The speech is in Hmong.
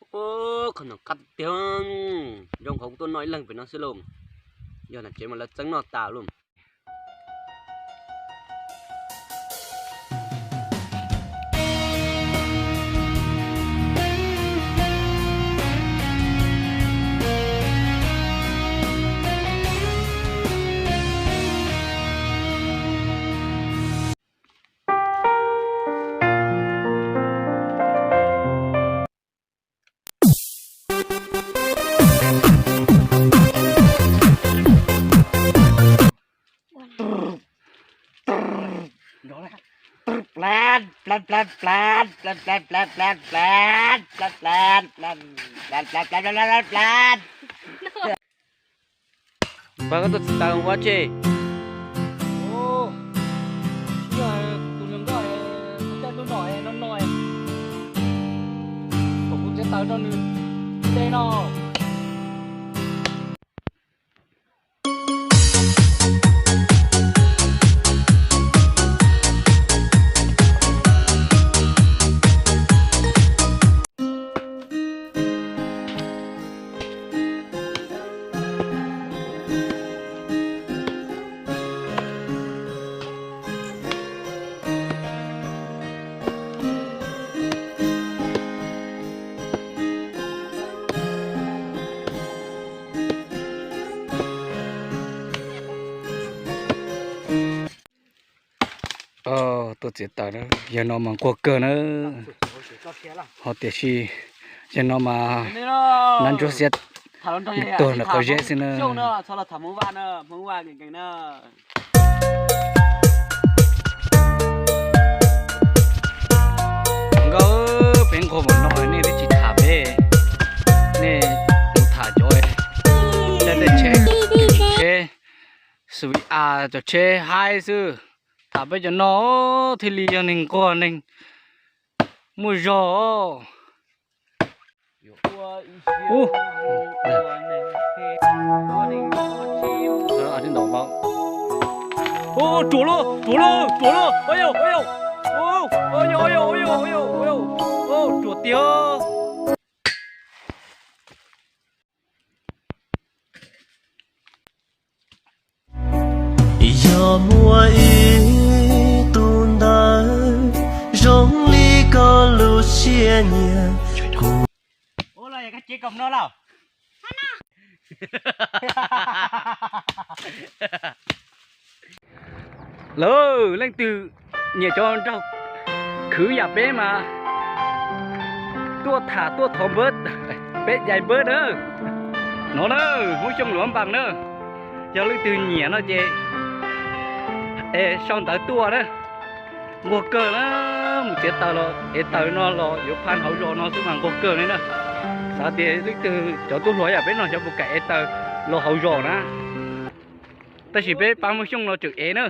Qhov no qab tiag, zoo qhov kuv tuaj noj ib leeg pem no xwb lauj. Yog nram tsev mas lawv txeeb noj tas lauj. Npawg, koj tuaj txiav taws ua dab tsi? Tus hluas nkauj caij ntuj no no, kom kuv txiav taws rau nws ua ntej no. Tuaj txiav taws na, yawg no mas nquag kawg na. Ho tiam sis yawg no mas nab ntsuab xiab tuag ntawm qhov zeb xwb na. Nkauj, peb nquag npaum no nej twb tsis tham peb, nej mus tham cov caij tej tsheb, tsheb, xus a, cov tsheb haib xwb. Tham peb cov no thiaj li yog neeg nquag neeg muaj zog. Ruam lauj, ruam lauj, ruam lauj, ruam lauj, ruam tiag. Yog muaj ib tug ntawd zoo li koj lub siab nyiam kuv. Lawv leej twg nyiam cov nraug khwv yam peb mas tuaj tham tuaj thov npawb, peb cais npawb na. No na, Hmoob Xyooj Luav Npas na. Yog leej twg nyiam no ces sau ntawv tuaj na. Nquag kawg na, mus txiav taws los ev taws no los yuav phaj hauv zos no xwb mas nquag kawg li na. Xav tias leej twg cov tub hluas yam peb no xyov puas kam ev taws los hauv zos na. Tab sis peb pab Hmoob Xyooj no tseem ev na.